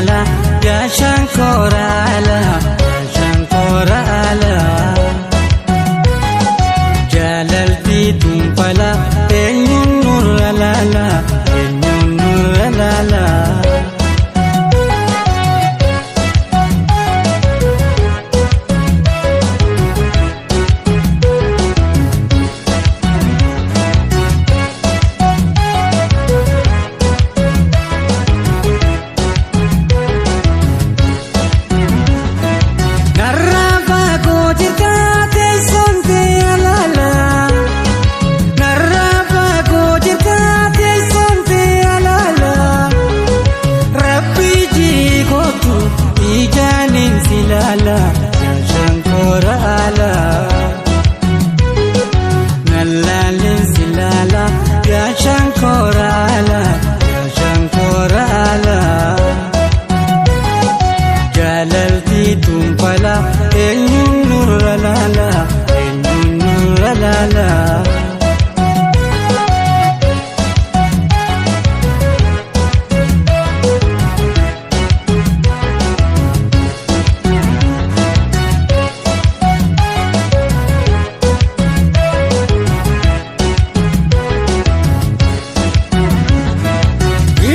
laala yaa shankoora ala yaa shankoora ala. Jaalalti tunfala eenyuun nurra laala eenyuun nurra laala. Narraa fagoo jirta teessoon ta'e alaala. Narraa fagoo jirta teessoon ta'e alaala. Rabbi jikootu ijaanin si laala yaa shankoora ala. Nalaalin si laala yaa shankoora ala yaa shankoora ala. Jaalalti tunfala eenyuun nurra laala eenyuun nurra laala.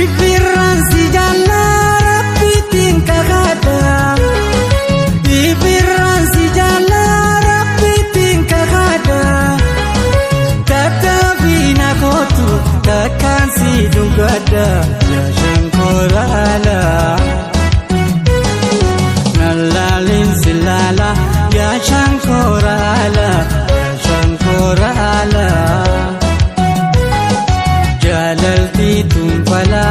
Ibirraan si jaallaa rabbiitiin kakadha. Ibirraan si jaallaa rabbiitiin kakadha. Tattaaffii na kootu takkaan si dhugadha. Yaa shankoora ala. Nalaalin si laala yaa shankoora ala yaa shankoora ala. Jaalalti tunfala